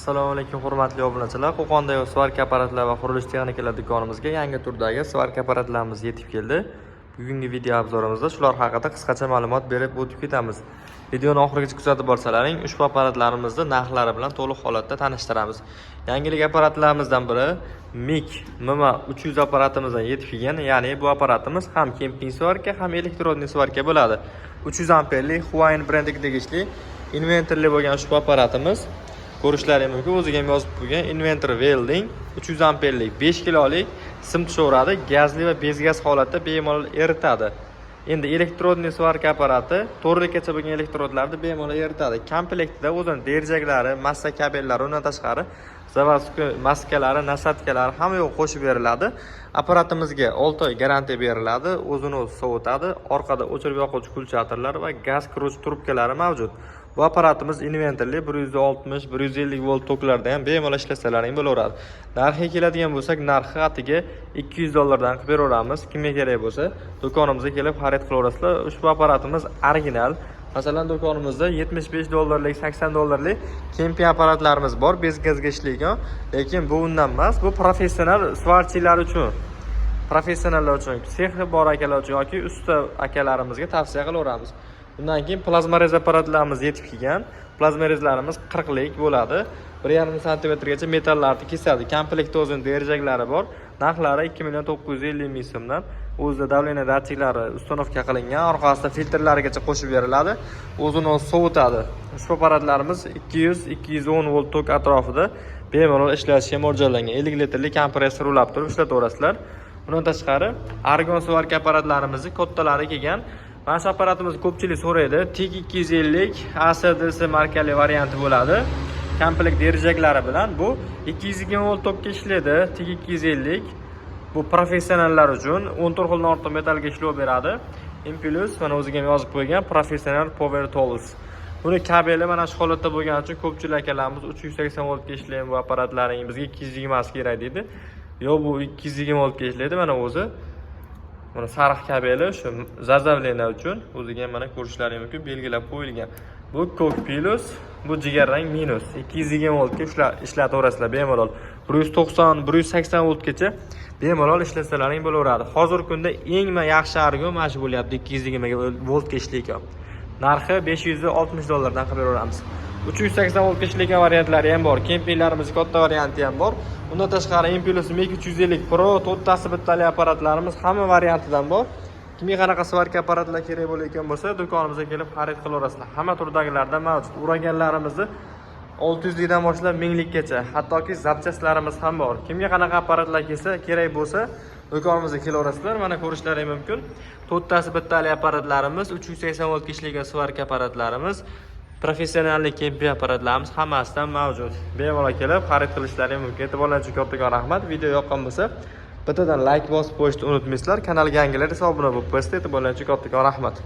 Assalomu alaykum, hurmatli obunachilar. Qo'qondagi svarka apparatlar va qurilish texnikalari do'konimizga yangi turdagi svarka apparatlarimiz yetib keldi. Bugungi video обзор imizda shular haqida qisqacha ma'lumot berib o'tib ketamiz. Videoni oxirigacha kuzatib borsalaring, ushbu apparatlarimizni narxlari bilan to'liq holatda tanishtiramiz. Yangilik apparatlarimizdan biri MIG MMA 300 apparatimizdan yetib kelgan. Ya'ni bu apparatimiz ham кемпинг svarka, ham электронный svarka bo'ladi. 300 amperli Huawei brendiga tegishli invertorli bo'lgan ushbu apparatimiz, ko'rishlari mumkin, o'ziga ham yozib qo'ygan invertor welding. 300 amperlik, 5 kilolik sim tushaveradi, gazli va bezgaz holatda bemalol eritadi. Endi электронный svarka apparati to'rtlikkacha bo'lgan elektrodlarni bemalol eritadi. Komplektida o'zini держак lari, massa kabellari, undan tashqari заводской maskalari, насадка lari, hamma yo'q qo'shib beriladi. Apparatimizga 6 oy garantiya beriladi. O'zini o'zi sovutadi, orqada o'chirib yoquvchi включатель lar va gaz kiruvchi trubkalari mavjud. Bu apparatimiz invertorli, 160, 150 volt toklarda ham bemalol ishlasalaring bo'laveradi. Narxiga keladigan bo'lsak, narxi atigi 200 dollardan qilib beraveramiz. Kimga kerak bo'lsa, do'konimizga kelib xarid qilaverasizlar. Ushbu apparatimiz original. Masalan, do'konimizda 75 dollarlik, 80 dollarlik kemping apparatlarimiz bor, bez gazga ishlaydigan, lekin bu undan emas. Bu professional сварщик lar uchun, professionallar uchun, sexi bor akalar uchun yoki usta akalarimizga tavsiya qilaveramiz. Undan keyin плазморез apparatlarimiz yetib kelgan. Плазморез larimiz 40lik bo'ladi, 1,5 santimetrgacha metallarni kesadi. Komplektda o'zini держак lari bor. Narxlari 2 950 000 so'mdan. O'zida давление datchiklari установка qilingan, orqasida filtrlarigacha qo'shib beriladi. O'zini o'zi sovutadi. Ushbu apparatlarimiz 200, 210 volt tok atrofida bemalol ishlashga mo'ljallangan. 50 litrli kompressor ulab turib ishlataverasizlar. Undan tashqari argon svarka apparatlarimizni kattalari kelgan. Mana shu apparatimizni ko'pchilik so'raydi. TIG 250 ACDC markali varianti bo'ladi. Komplekt держак lari bilan bu 220 volt tokka ishlaydi. TIG 250 bu professionallar uchun, 14 xildan ortiq metallga ishlov beradi. M plus, mana o'ziga ham yozib qo'ygan Professional Power Tools. Buni kabeli mana shu holatda bo'lgani uchun ko'pchilik akalarimiz 380 voltga ishlaydi bu apparatlaring, bizga 220 kerak deydi. Yo'q, bu 220 voltga ishlaydi. Mana o'zi, mana sariq kabeli shu заземление uchun, o'ziga ham mana ko'rishlaring mumkin, belgilab qo'yilgan. Bu ko'k plyus, bu jigarrang minus. 220 voltga ishlataverasizlar bemalol. 190, 180 voltgacha bemalol ishlasalaring bo'laveradi. Hozirgi kunda eng yaxshi argon mana shu bo'lyapti, 220 voltga ishlaydigan. Narxi 560 dollardan qilib beraveramiz. 380 voltga ishlaydigan variantlari ham bor. Kempinglarimiz katta varianti ham bor. Undan tashqari M plus MiG 350 Pro to'rttasi bittali apparatlarimiz hamma variantidan bor. Kimga qanaqa svarka apparatlar kerak bo'layotgan bo'lsa, do'konimizga kelib xarid qilaverasizlar. Hamma turdagilardan mavjud. Uraganlarimizni 600 likdan boshlab 1000 likkacha, hattoki запчасть larimiz ham bor. Kimga qanaqa apparatlar kelsa, kerak bo'lsa, do'konimizga kelaverasizlar. Mana ko'rishlaring mumkin. To'rttasi bittali apparatlarimiz, 380 voltga ishlaydigan svarka apparatlarimiz, professionallik kemping apparatlarimiz hammasidan mavjud. Bemalol kelib xarid qilishlaring mumkin. E'tiborlaringiz uchun kattakon rahmat. Video yoqqan bo'lsa, bittadan layk bosib qo'yishni unutmaysizlar. Kanalga yangilar esa obuna bo'lib qo'yasizlar. E'tiborlaringiz uchun kattakon rahmat.